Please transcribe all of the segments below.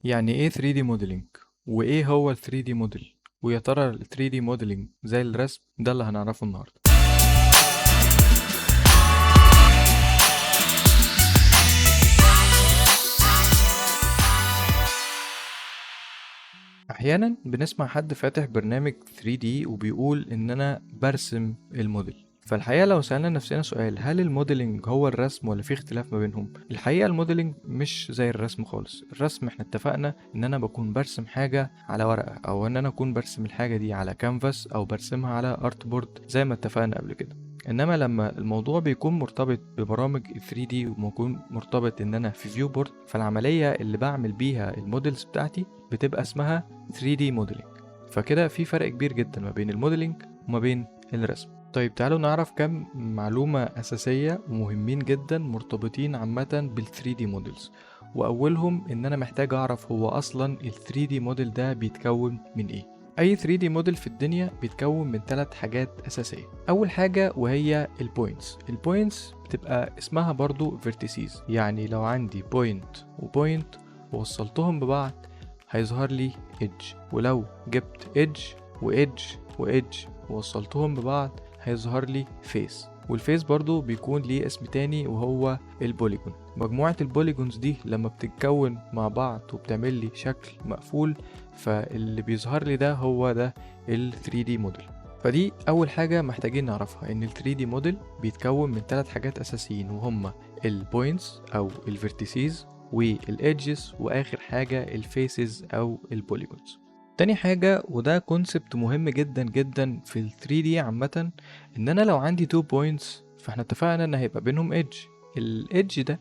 يعني ايه 3D modeling؟ وايه هو ال 3D model؟ ويا ترى ال 3D modeling زي الرسم؟ ده اللي هنعرفه النهارده. احيانا بنسمع حد فاتح برنامج 3D وبيقول ان انا برسم الموديل. فالحقيقة لو سألنا نفسنا سؤال، هل ال modeling هو الرسم ولا في اختلاف ما بينهم؟ الحقيقة ال modeling مش زي الرسم خالص. الرسم احنا اتفقنا ان انا بكون برسم حاجة على ورقة، او ان انا اكون برسم الحاجة دي على كانفاس، او برسمها على artboard زي ما اتفقنا قبل كده. انما لما الموضوع بيكون مرتبط ببرامج 3D وبيكون مرتبط ان انا في viewport، فالعملية اللي بعمل بيها ال models بتاعتي بتبقى اسمها 3D modeling. فكده في فرق كبير جدا ما بين ال modeling وما بين الرسم. طيب تعالوا نعرف كم معلومة أساسية ومهمين جدا مرتبطين عامة بال 3D models. وأولهم إن أنا محتاج أعرف هو أصلا ال 3D model ده بيتكون من إيه. أي 3D model في الدنيا بيتكون من 3 حاجات أساسية. أول حاجة وهي ال points. ال points بتبقى اسمها برضو vertices، يعني لو عندي point و point ووصلتهم ببعض هيظهر لي edge، ولو جبت edge و edge و edge ووصلتهم ببعض هيظهر لي face. وال face برضو بيكون ليه اسم تاني وهو ال polygon. مجموعة ال polygons دي لما بتتكون مع بعض وبتعمل لي شكل مقفول، فاللي بيظهر لي ده هو ده ال 3D model. فدي أول حاجة محتاجين نعرفها، إن ال 3D model بيتكون من 3 حاجات أساسيين، وهما ال points أو ال vertices وال edges، وآخر حاجة ال faces أو ال polygons. تاني حاجة، وده concept مهم جدا جدا في ال 3D عامة، إن أنا لو عندي 2 points فإحنا اتفقنا إن هيبقى بينهم edge. ال edge ده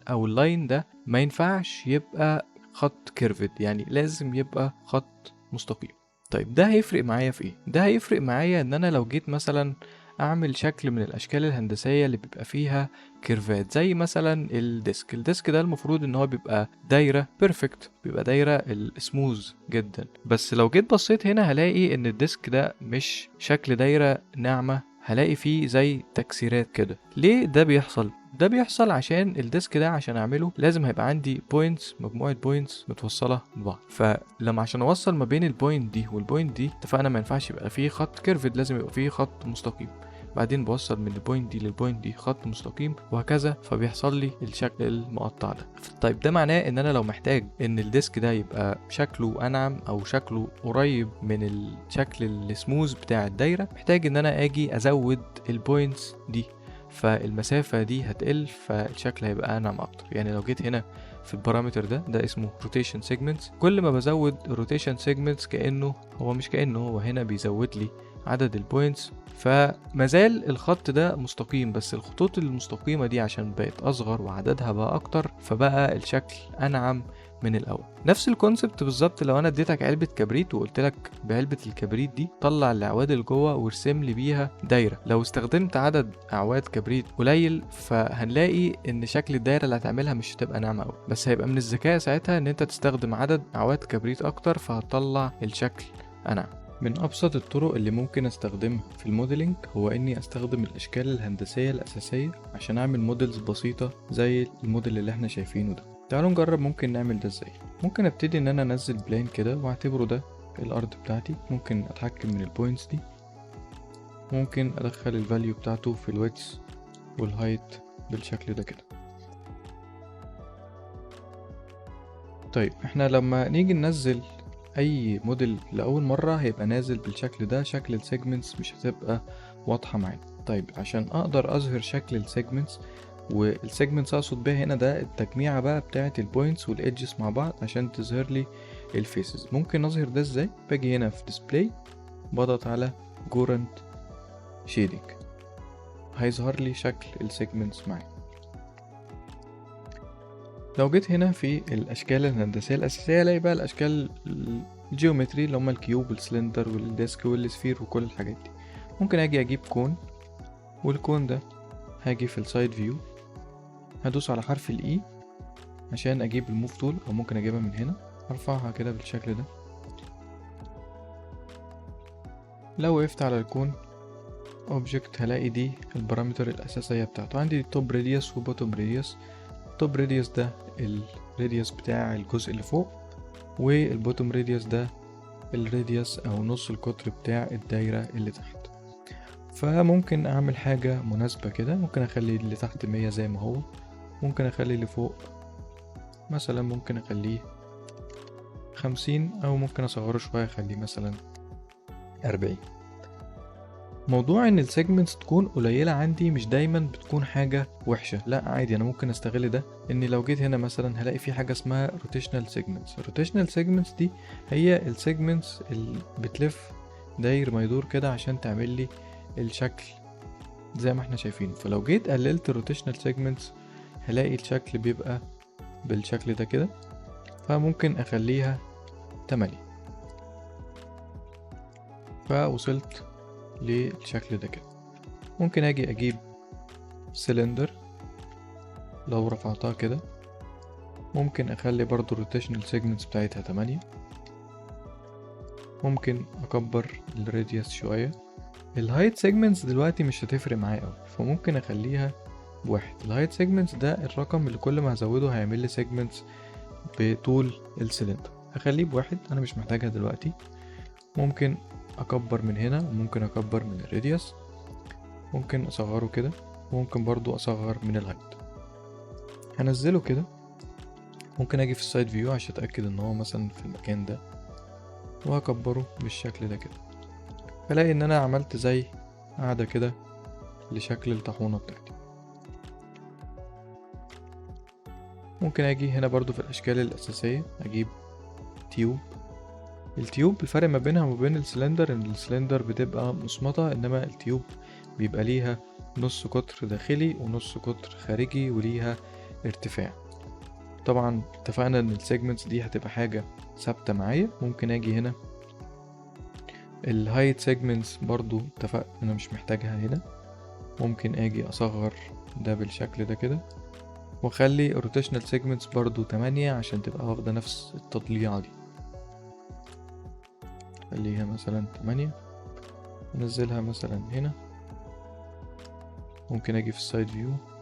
أو ال line ده ما ينفعش يبقى خط curved، يعني لازم يبقى خط مستقيم. طيب ده هيفرق معايا في إيه؟ ده هيفرق معايا إن أنا لو جيت مثلا أعمل شكل من الأشكال الهندسية اللي بيبقى فيها curve ات، زي مثلا ال disc. ال disc ده المفروض إن هو بيبقى دايرة perfect، بيبقى دايرة السموز جدا، بس لو جيت بصيت هنا هلاقي إن ال disc ده مش شكل دايرة ناعمة، هلاقي فيه زي تكسيرات كده. ليه ده بيحصل؟ ده بيحصل عشان ال disc ده عشان اعمله لازم هيبقى عندي points، مجموعة points متوصلة ببعض. فلما عشان اوصل ما بين ال point دي وال point دي اتفقنا ما ينفعش يبقى فيه خط curved، لازم يبقى فيه خط مستقيم. بعدين بوصل من ال point دي لل point دي خط مستقيم وهكذا، فبيحصل لي الشكل المقطع ده. طيب ده معناه ان انا لو محتاج ان ال disc ده يبقى شكله انعم او شكله قريب من الشكل السموز بتاع الدايرة، محتاج ان انا اجي ازود ال points دي، فالمسافة دي هتقل، فالشكل هيبقى انعم اكتر. يعني لو جيت هنا في ال parameter ده، ده اسمه rotation segments، كل ما بزود rotation segments كأنه هو مش كأنه هو هنا بيزود لي عدد ال points، فمازال الخط ده مستقيم، بس الخطوط المستقيمة دي عشان بقت أصغر وعددها بقى أكتر فبقى الشكل أنعم من الأول. نفس ال concept بالظبط لو أنا اديتك علبة كبريت وقلت لك بعلبة الكبريت دي طلع الأعواد اللي جوه وارسم لي بيها دايرة، لو استخدمت عدد أعواد كبريت قليل فهنلاقي إن شكل الدايرة اللي هتعملها مش هتبقى ناعمة أوي، بس هيبقى من الذكاء ساعتها إن أنت تستخدم عدد أعواد كبريت أكتر فهتطلع الشكل أنعم. من أبسط الطرق اللي ممكن أستخدمها في ال modeling هو إني أستخدم الأشكال الهندسية الأساسية عشان أعمل models بسيطة زي الموديل اللي احنا شايفينه ده. تعالوا نجرب ممكن نعمل ده ازاي. ممكن ابتدي ان انا انزل plane كده واعتبره ده الارض بتاعتي، ممكن اتحكم من ال points دي، ممكن ادخل ال value بتاعته في ال width وال height بالشكل ده كده. طيب احنا لما نيجي ننزل اي موديل لاول مره هيبقى نازل بالشكل ده، شكل ال segments مش هتبقى واضحه معانا. طيب عشان اقدر اظهر شكل ال segments، وال segments اقصد بيها هنا ده التجميعه بقى بتاعه ال points وال edges مع بعض عشان تظهر لي ال faces. ممكن اظهر ده ازاي؟ باجي هنا في display، بضغط على Gouraud shading، هيظهر لي شكل ال segments معايا. لو جيت هنا في الاشكال الهندسيه الاساسيه الاقي بقى الاشكال ال geometry اللي هما ال cube وال cylinder وال disc وال sphere وكل الحاجات دي. ممكن اجي اجيب cone، وال cone ده هاجي في ال side view هدوس على حرف ال E عشان اجيب ال move tool، او ممكن اجيبها من هنا ارفعها كده بالشكل ده. لو وقفت على ال cone object هلاقي دي ال parameter الاساسيه بتاعته، عندي top radius و bottom radius. top radius ده ال radius بتاع الجزء اللي فوق، وال bottom radius ده ال radius او نص القطر بتاع الدايرة اللي تحت. فممكن اعمل حاجة مناسبة كده، ممكن اخلي اللي تحت 100 زي ما هو، ممكن اخلي اللي فوق مثلا ممكن اخليه 50، او ممكن اصغره شوية اخليه مثلا 40. موضوع ان ال segments تكون قليلة عندي مش دايما بتكون حاجة وحشة، لا عادي انا ممكن استغل ده. ان لو جيت هنا مثلا هلاقي في حاجة اسمها rotational segments. rotational segments دي هي ال segments اللي بتلف داير ما يدور كده عشان تعمل لي الشكل زي ما احنا شايفينه. فلو جيت قللت ال rotational segments هلاقي الشكل بيبقى بالشكل ده كده، فممكن اخليها 8، فوصلت للشكل ده كده. ممكن اجي اجيب سلندر لو رفعتها كده، ممكن اخلي برضو ال rotational segments بتاعتها 8، ممكن اكبر ال radius شوية. ال height segments دلوقتي مش هتفرق معايا قوي، فممكن اخليها ب1. ال height segments ده الرقم اللي كل ما هزوده هيعمل لي segments بطول السلندر، هخليه ب1، انا مش محتاجها دلوقتي. ممكن اكبر من هنا، وممكن اكبر من ال radius، ممكن اصغره كده، وممكن برضو اصغر من ال height. هنزله كده. ممكن اجي في ال side view عشان اتاكد ان هو مثلا في المكان ده، وهكبره بالشكل ده كده. فلاقي ان انا عملت زي قاعدة كده لشكل الطاحونة بتاعتي. ممكن اجي هنا برضو في الاشكال الاساسية اجيب tube. ال tube الفرق ما بينها وما بين السلندر ان السلندر بتبقى مصمتة، انما ال tube بيبقى ليها نص قطر داخلي ونص قطر خارجي وليها ارتفاع. طبعا اتفقنا ان ال segments دي هتبقى حاجة ثابتة معايا. ممكن اجي هنا ال height segments برضو اتفقت انا مش محتاجها هنا، ممكن اجي اصغر ده بالشكل ده كده، واخلي ال rotational segments برضو 8 عشان تبقى واخدة نفس التضليعة دي. خليها مثلا 8، انزلها مثلا هنا. ممكن اجي في ال side view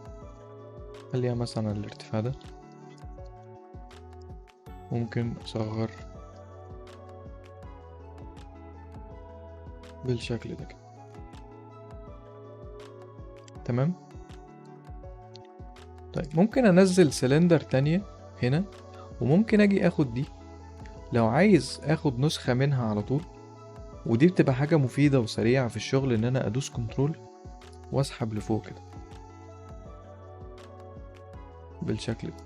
خليها مثلا على الارتفاع ده، ممكن اصغر بالشكل ده كده. تمام. طيب ممكن انزل سلندر تانية هنا، وممكن اجي اخد دي لو عايز اخد نسخة منها على طول، ودي بتبقى حاجة مفيدة وسريعة في الشغل ان انا ادوس control واسحب لفوق كده بالشكل ده.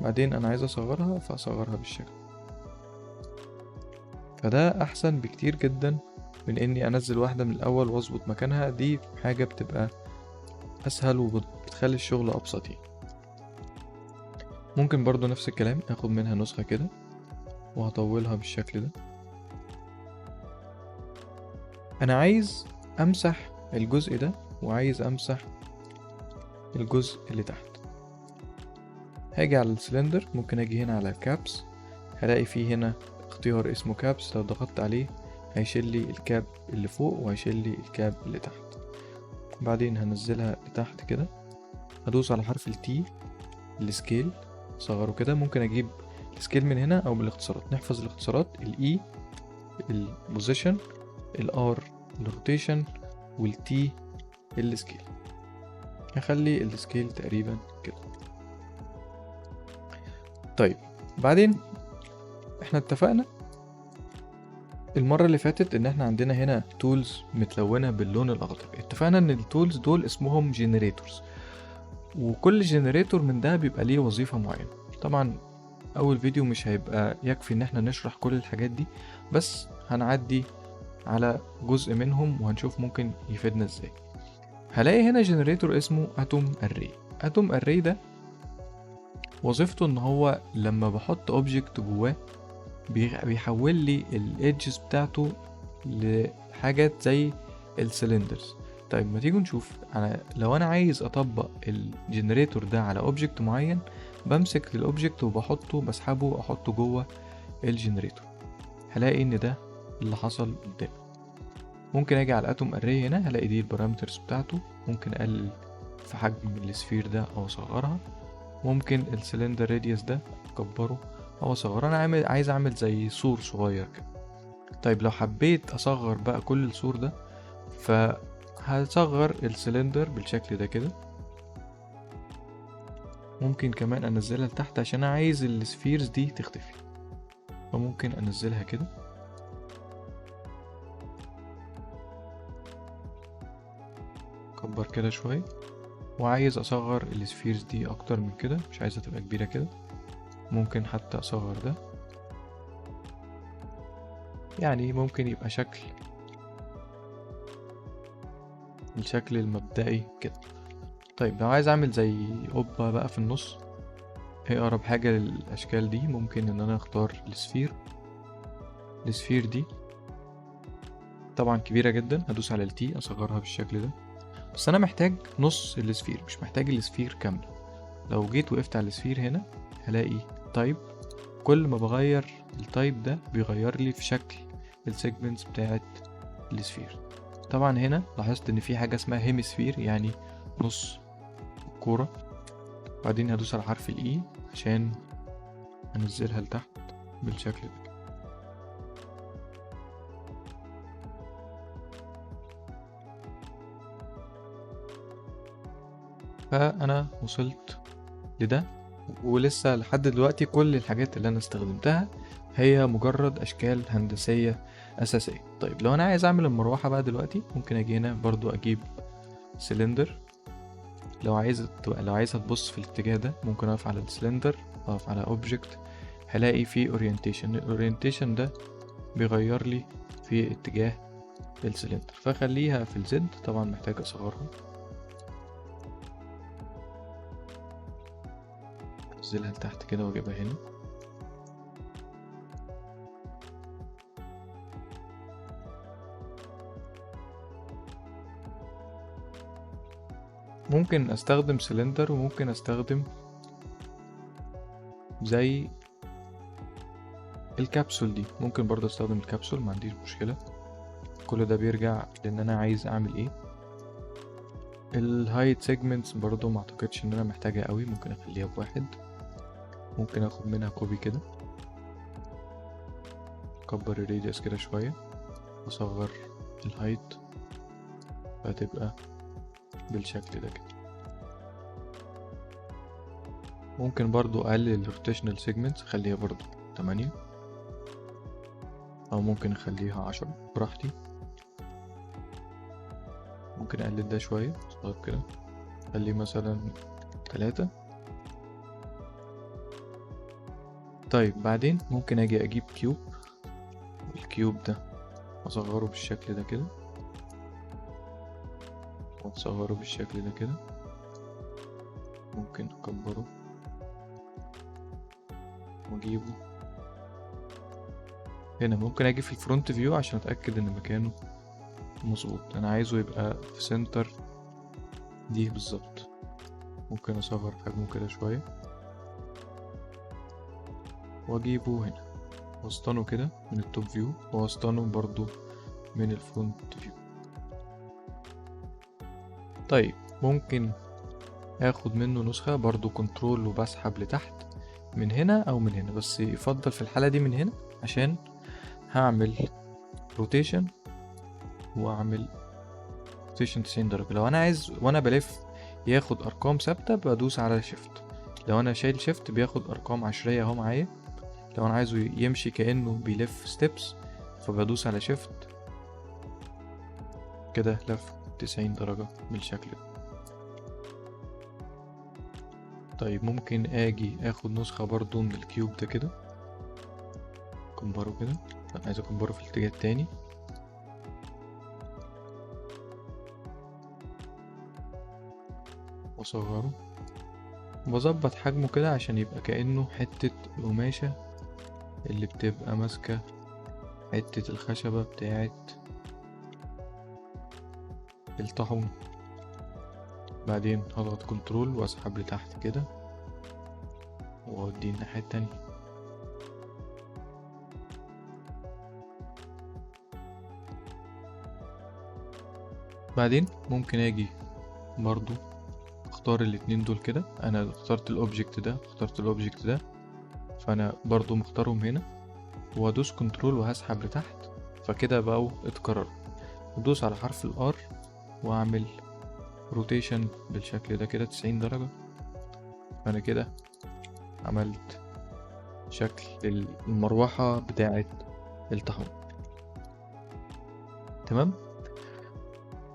بعدين انا عايز اصغرها فاصغرها بالشكل، فده احسن بكتير جدا من اني انزل واحدة من الاول واظبط مكانها. دي حاجة بتبقى اسهل وبتخلي الشغل ابسط يعني. ممكن برضو نفس الكلام اخد منها نسخة كده وهطولها بالشكل ده. انا عايز امسح الجزء ده وعايز امسح الجزء اللي تحت. هاجي على السلندر، ممكن اجي هنا على ال caps، هلاقي فيه هنا اختيار اسمه caps، لو ضغطت عليه هيشيل لي ال cap اللي فوق وهيشيل لي ال cap اللي تحت. بعدين هنزلها لتحت كده، هدوس على حرف ال T ال scale صغره كده. ممكن اجيب ال scale من هنا او بالاختصارات، نحفظ الاختصارات الاي البوزيشن الار الروتيشن والتي السكيل. هخلي ال scale تقريبا كده. طيب بعدين احنا اتفقنا المرة اللي فاتت ان احنا عندنا هنا tools متلونة باللون الاخضر. اتفقنا ان ال tools دول اسمهم generators، وكل generator من ده بيبقى ليه وظيفة معينة. طبعا اول فيديو مش هيبقى يكفي ان احنا نشرح كل الحاجات دي، بس هنعدي على جزء منهم وهنشوف ممكن يفيدنا ازاي. هلاقي هنا generator اسمه atom array. atom array ده وظيفته ان هو لما بحط object جواه بيحول لي ال edges بتاعته لحاجات زي ال cylinders. طيب ما تيجوا نشوف، انا لو انا عايز اطبق ال generator ده على object معين، بمسك ال object وبحطه، بسحبه احطه جوه ال generator، هلاقي ان ده اللي حصل قدامي. ممكن اجي على ال atom array هنا، هلاقي دي ال parameters بتاعته، ممكن اقلل في حجم ال sphere ده او اصغرها. ممكن ال cylinder radius ده اكبره او اصغره. انا عايز اعمل زي سور صغير كده. طيب لو حبيت اصغر بقى كل السور ده، فهصغر السلندر بالشكل ده كده. ممكن كمان انزلها لتحت عشان انا عايز ال spheres دي تختفي، فممكن انزلها كده. اكبر كده شوية، وعايز اصغر ال spheres دي اكتر من كده، مش عايزها تبقى كبيرة كده. ممكن حتى اصغر ده، يعني ممكن يبقى شكل الشكل المبدئي كده. طيب لو عايز اعمل زي قبة بقى في النص، ايه اقرب حاجة للاشكال دي؟ ممكن ان انا اختار ال sphere. ال sphere دي طبعا كبيرة جدا، هدوس على ال T اصغرها بالشكل ده. بس انا محتاج نص ال sphere، مش محتاج ال sphere كاملة. لو جيت وقفت على ال sphere هنا هلاقي type، كل ما بغير ال type ده بيغير لي في شكل ال segments بتاعت ال sphere. طبعا هنا لاحظت ان في حاجة اسمها hemisphere، يعني نص الكورة. بعدين هدوس على حرف ال E عشان انزلها لتحت بالشكل ده. فانا وصلت لده، ولسه لحد دلوقتي كل الحاجات اللي انا استخدمتها هي مجرد اشكال هندسية اساسية. طيب لو انا عايز اعمل المروحة بقى دلوقتي، ممكن اجي هنا برضو اجيب سلندر. لو عايزها تبص في الاتجاه ده، ممكن اقف على السلندر، اقف على object، هلاقي فيه orientation. ال orientation ده بيغير لي في اتجاه السلندر، فخليها في ال Z. طبعا محتاج اصغرها، انزلها لتحت كده واجيبها هنا. ممكن استخدم سلندر، وممكن استخدم زي الكبسول دي، ممكن برضه استخدم الكبسول، ما عنديش مشكلة. كل ده بيرجع لان انا عايز اعمل ايه. ال hide segments برضو ما اعتقدش ان انا محتاجها قوي، ممكن اخليها بواحد. ممكن اخد منها copy كده، اكبر ال radius كده شوية، واصغر ال height، فتبقى بالشكل ده كده. ممكن برضو اقلل ال rotational segments، اخليها برضو 8، او ممكن اخليها 10 براحتي. ممكن اقلل ده شوية صغير كده، اخليه مثلا 3. طيب بعدين ممكن اجي اجيب cube، وال cube ده اصغره بالشكل ده كده، واصغره بالشكل ده كده. ممكن اكبره واجيبه هنا. ممكن اجي في ال front view عشان اتاكد ان مكانه مظبوط، انا عايزه يبقى في center دي بالظبط. ممكن اصغر حجمه كده شويه واجيبه هنا، واسطنه كده من ال top view، واسطنه برضو من ال front view. طيب ممكن اخد منه نسخة برضو control وبسحب لتحت من هنا او من هنا، بس يفضل في الحالة دي من هنا عشان هعمل rotation واعمل rotation 90 درجة. لو انا عايز وانا بلف ياخد ارقام ثابتة بدوس على shift، لو انا شايل shift بياخد ارقام عشرية اهو معايا. لو انا عايزه يمشي كأنه بيلف steps فبدوس على shift كده، لف 90 درجة بالشكل ده. طيب ممكن اجي اخد نسخة برضو من ال cube ده كده، اكبره كده، انا عايز اكبره في الاتجاه التاني. واصغره وبظبط حجمه كده عشان يبقى كأنه حتة قماشة اللي بتبقى ماسكة حتة الخشبة بتاعت الطاحون. بعدين هضغط control واسحب لتحت كده واوديه الناحية التانية. بعدين ممكن اجي برضو اختار الاتنين دول كده، انا اخترت ال object ده اخترت ال object ده، فانا برضو مختارهم هنا، وادوس control وهسحب لتحت، فكده بقوا اتكرروا. ادوس على حرف ال R واعمل rotation بالشكل ده كده 90 درجة، فانا كده عملت شكل المروحة بتاعة الطاحون. تمام.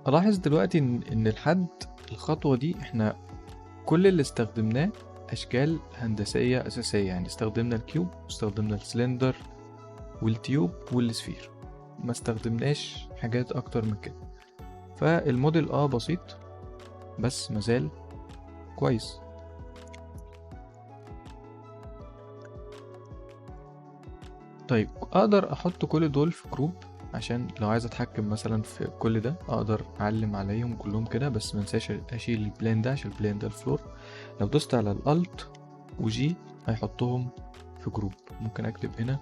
الاحظ دلوقتي ان لحد الخطوة دي احنا كل اللي استخدمناه اشكال هندسية اساسية، يعني استخدمنا ال cube واستخدمنا ال cylinder وال tube وال sphere، ما استخدمناش حاجات اكتر من كده. فالموديل بسيط بس مازال كويس. طيب اقدر احط كل دول في group عشان لو عايز اتحكم مثلا في كل ده اقدر اعلم عليهم كلهم كده، بس منساش اشيل ال plane ده عشان ال plane ده ال floor. لو دوست على ال Alt و G هيحطهم في group. ممكن اكتب هنا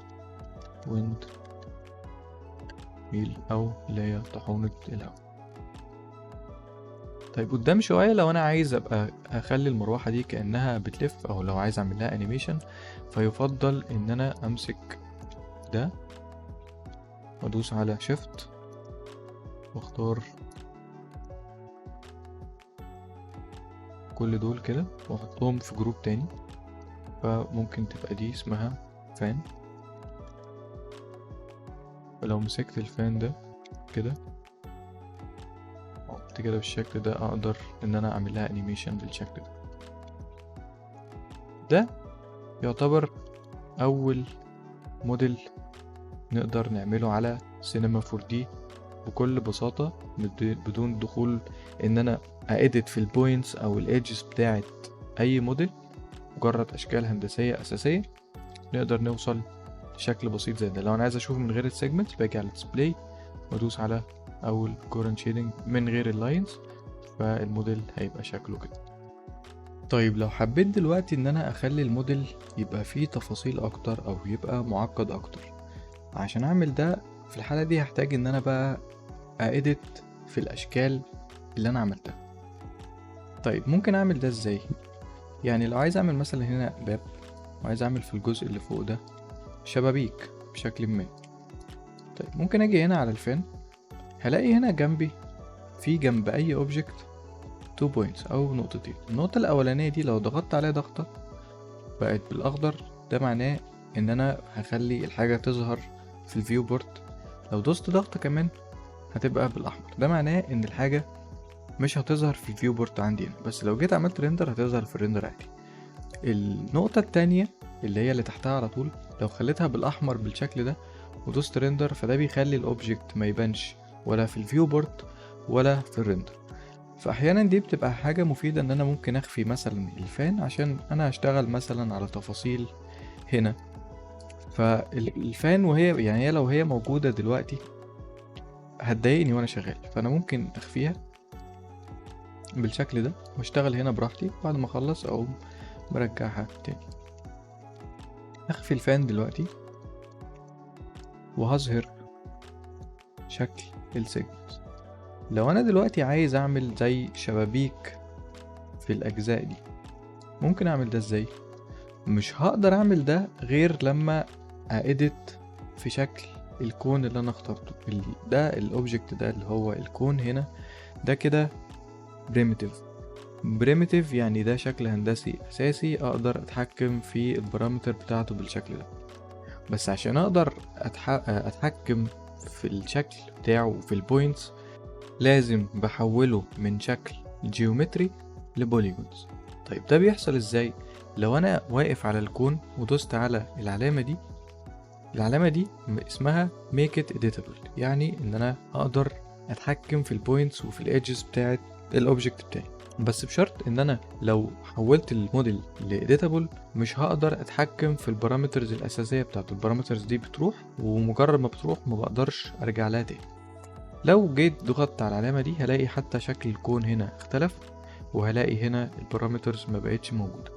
windmill او اللي هي طاحونة الهواء. طيب قدام شوية لو انا عايز ابقى اخلي المروحة دي كأنها بتلف، او لو عايز اعمل لها animation، فيفضل ان انا امسك ده وادوس على shift واختار كل دول كده واحطهم في group تاني، فممكن تبقى دي اسمها fan. فلو مسكت ال fan ده كده وقفت كده بالشكل ده اقدر ان انا اعمل لها animation بالشكل ده. ده يعتبر اول موديل نقدر نعمله على سينما 4D بكل بساطة، بدون دخول ان انا edit في ال points او ال edges بتاعت اي موديل، مجرد اشكال هندسية اساسية نقدر نوصل لشكل بسيط زي ده. لو انا عايز اشوفه من غير ال segment باجي على display وادوس على اول Gouraud shading من غير ال lines، فالموديل هيبقى شكله كده. طيب لو حبيت دلوقتي ان انا اخلي الموديل يبقى فيه تفاصيل اكتر او يبقى معقد اكتر، عشان اعمل ده في الحالة دي هحتاج ان انا بقى edit في الاشكال اللي انا عملتها. طيب ممكن اعمل ده ازاي؟ يعني لو عايز اعمل مثلا هنا باب، وعايز اعمل في الجزء اللي فوق ده شبابيك بشكل ما. طيب ممكن اجي هنا على ال fan، هلاقي هنا جنبي في جنب اي object 2 points او نقطتين. النقطة الاولانية دي لو ضغطت عليها ضغطة بقت بالاخضر، ده معناه ان انا هخلي الحاجة تظهر في ال viewport. لو دوست ضغطة كمان هتبقى بالاحمر، ده معناه ان الحاجة مش هتظهر في ال viewport عندي هنا، بس لو جيت عملت render هتظهر في ال render عادي. النقطة التانية اللي هي اللي تحتها على طول لو خليتها بالاحمر بالشكل ده ودوست render، فده بيخلي ال object ما يبانش ولا في ال viewport ولا في ال render. فاحيانا دي بتبقى حاجة مفيدة ان انا ممكن اخفي مثلا ال fan عشان انا هشتغل مثلا على تفاصيل هنا، فال fan وهي يعني هي لو هي موجودة دلوقتي هتضايقني وانا شغال، فانا ممكن اخفيها بالشكل ده واشتغل هنا براحتي. بعد ما اخلص اقوم برجعها تاني. اخفي ال fan دلوقتي وهظهر شكل ال segment. لو انا دلوقتي عايز اعمل زي شبابيك في الاجزاء دي ممكن اعمل ده ازاي؟ مش هقدر اعمل ده غير لما edit في شكل ال cone اللي انا اخترته. ده ال object ده اللي هو ال cone هنا، ده كده primitive. primitive يعني ده شكل هندسي اساسي اقدر اتحكم في ال parameter بتاعته بالشكل ده. بس عشان اقدر اتحكم في الشكل بتاعه في ال points لازم بحوله من شكل geometry ل polygons. طيب ده بيحصل ازاي؟ لو انا واقف على ال cone ودوست على العلامة دي، العلامة دي اسمها make it editable، يعني ان انا اقدر اتحكم في ال points وفي ال edges بتاعت ال object بتاعي، بس بشرط ان انا لو حولت ال model ل editable مش هقدر اتحكم في ال parameters الاساسيه بتاعته. ال parameters دي بتروح، ومجرد ما بتروح ما بقدرش ارجع لها تاني. لو جيت ضغطت على العلامه دي هلاقي حتى شكل ال cone هنا اختلف، وهلاقي هنا ال parameters ما بقتش موجوده.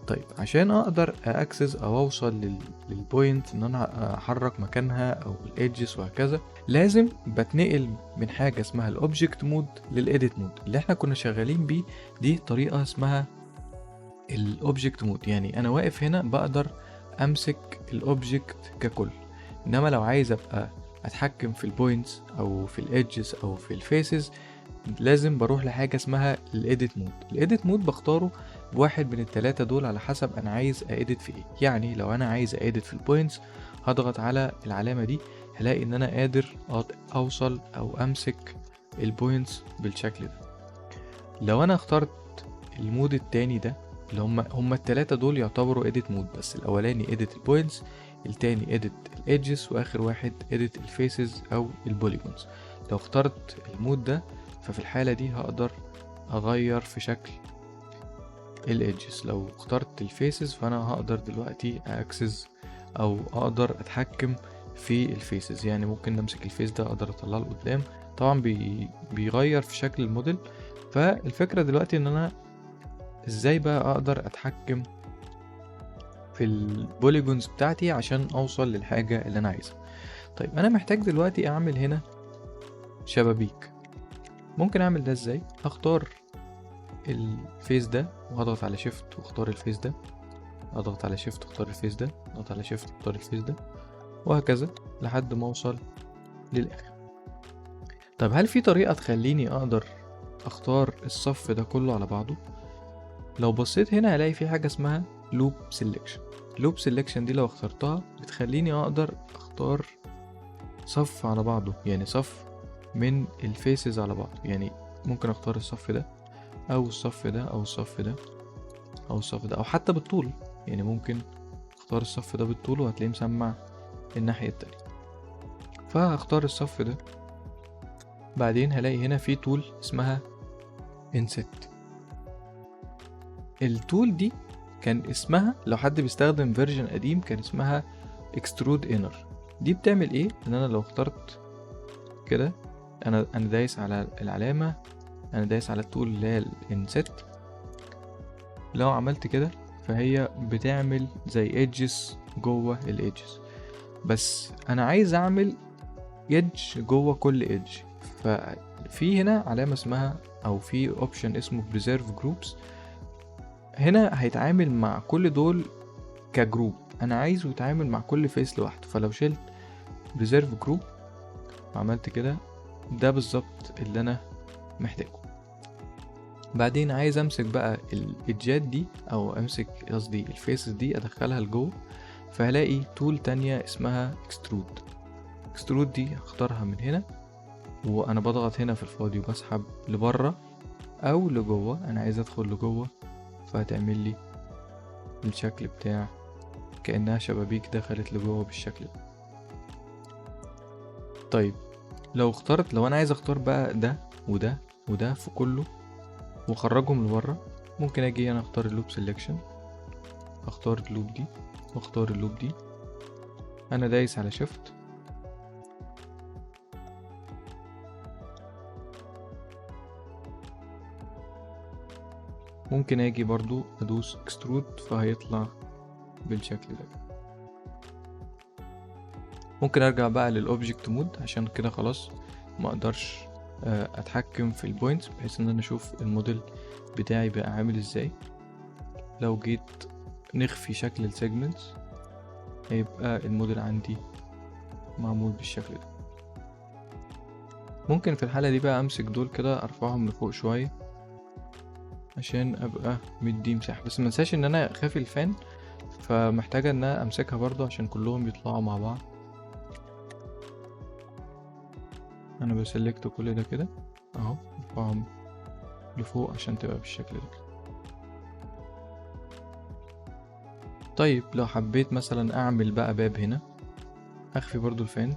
طيب عشان اقدر access او اوصل لل point ان انا احرك مكانها او ال edges وهكذا، لازم بتنقل من حاجة اسمها ال object mode لل edit mode اللي احنا كنا شغالين بيه. دي طريقه اسمها ال object mode، يعني انا واقف هنا بقدر امسك ال object ككل، انما لو عايز ابقى اتحكم في ال points او في ال edges او في ال faces لازم بروح لحاجة اسمها ال edit mode. ال edit mode بختاره بواحد من التلاتة دول على حسب انا عايز edit في ايه. يعني لو انا عايز edit في ال points هضغط على العلامة دي، هلاقي ان انا قادر اوصل او امسك ال points بالشكل ده. لو انا اخترت ال mode التاني ده اللي هم التلاتة دول يعتبروا edit mode، بس الاولاني edit ال points، التاني edit ال edges، واخر واحد edit ال faces او ال polygons. لو اخترت ال mode ده ففي الحالة دي هقدر اغير في شكل ال edges. لو اخترت ال faces فانا هقدر دلوقتي access او اقدر اتحكم في ال faces، يعني ممكن نمسك ال face ده اقدر اطلعه لقدام، طبعا بيغير في شكل الموديل. فالفكرة دلوقتي ان انا ازاي بقى اقدر اتحكم في ال polygons بتاعتي عشان اوصل للحاجة اللي انا عايزها. طيب انا محتاج دلوقتي اعمل هنا شبابيك، ممكن اعمل ده ازاي؟ هختار ال face ده وهضغط على shift واختار ال face ده، اضغط على shift واختار ال face ده، اضغط على shift واختار ال face ده، وهكذا لحد ما اوصل للاخر. طب هل في طريقة تخليني اقدر اختار الصف ده كله على بعضه؟ لو بصيت هنا هلاقي في حاجة اسمها loop selection. loop selection دي لو اخترتها بتخليني اقدر اختار صف على بعضه، يعني صف من ال faces على بعضه. يعني ممكن اختار الصف ده او الصف ده او الصف ده او الصف ده، او حتى بالطول، يعني ممكن اختار الصف ده بالطول وهتلاقيه مسمع الناحية التانية. فهختار الصف ده، بعدين هلاقي هنا في tool اسمها inset. ال tool دي كان اسمها، لو حد بيستخدم version قديم كان اسمها extrude inner. دي بتعمل ايه؟ ان انا لو اخترت كده، انا دايس على العلامة، انا دايس على ال tool اللي هي ال inset، لو عملت كده فهي بتعمل زي edges جوه ال edges، بس انا عايز اعمل edge جوه كل edge. ففي هنا علامة اسمها، او في option اسمه preserve groups، هنا هيتعامل مع كل دول ك group، انا عايزه يتعامل مع كل face لوحده. فلو شلت preserve group وعملت كده، ده بالظبط اللي انا محتاجه. بعدين عايز امسك بقى ال edge ات دي، او امسك قصدي ال faces دي ادخلها لجوه، فهلاقي tool تانية اسمها extrude. extrude دي هختارها من هنا، وانا بضغط هنا في الفاضي وبسحب لبره او لجوه، انا عايز ادخل لجوه، فهتعمل لي الشكل بتاع كأنها شبابيك دخلت لجوه بالشكل ده. طيب لو اخترت، لو انا عايز اختار بقى ده وده وده في كله واخرجهم لبره، ممكن اجي انا اختار ال loop selection، اختار ال loop دي واختار ال loop دي، انا دايس على shift، ممكن اجي برضو ادوس extrude فهيطلع بالشكل ده. ممكن ارجع بقى لل object mode عشان كده خلاص ما اقدرش اتحكم في ال points، بحيث ان انا اشوف الموديل بتاعي بقى عامل ازاي. لو جيت نخفي شكل ال segments هيبقى الموديل عندي معمول بالشكل ده. ممكن في الحالة دي بقى امسك دول كده ارفعهم لفوق شوية عشان ابقى مدي مساحة، بس منساش ان انا خافي ال fan، فمحتاجة ان انا امسكها برضو عشان كلهم يطلعوا مع بعض. انا ب select كل ده كده اهو، ارفعهم لفوق عشان تبقى بالشكل ده. طيب لو حبيت مثلا اعمل بقى باب هنا، اخفي برضو ال fan،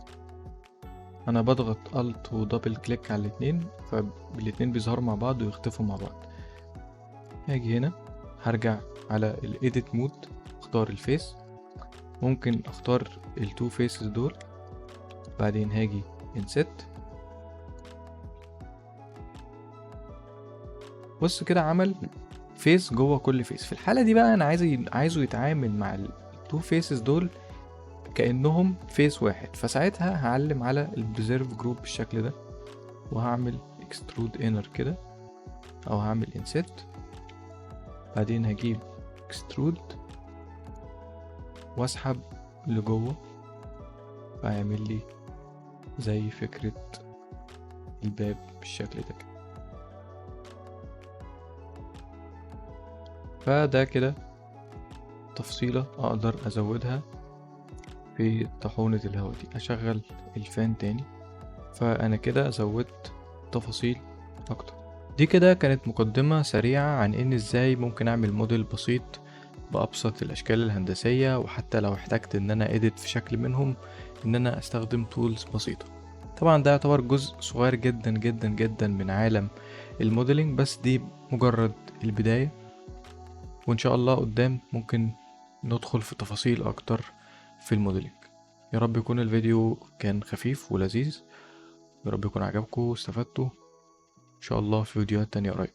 انا بضغط Alt و double click على الاتنين، فالاتنين بيظهروا مع بعض ويختفوا مع بعض. هاجي هنا هرجع على ال edit mode، اختار ال face، ممكن اختار ال two faces دول، بعدين هاجي inset. بص كده عمل face جوه كل face. في الحالة دي بقى انا عايزه يتعامل مع ال two faces دول كأنهم face واحد، فساعتها هعلم على ال preserve group بالشكل ده، وهعمل extrude inner كده، او هعمل inset، بعدين هجيب extrude واسحب لجوه، فيعمل لي زي فكرة الباب بالشكل ده كده. فده كده تفصيلة اقدر ازودها في طاحونة الهواء دي. اشغل الفان تاني، فانا كده زودت تفاصيل اكتر. دي كده كانت مقدمة سريعة عن ان ازاي ممكن اعمل موديل بسيط بابسط الاشكال الهندسية، وحتى لو احتجت ان انا edit في شكل منهم ان انا استخدم tools بسيطة. طبعا ده يعتبر جزء صغير جدا جدا جدا من عالم ال modeling، بس دي مجرد البداية، وان شاء الله قدام ممكن ندخل في تفاصيل اكتر في ال modeling. يا رب يكون الفيديو كان خفيف ولذيذ، يا رب يكون عجبكم واستفدتوا. ان شاء الله في فيديوهات تانية قريب.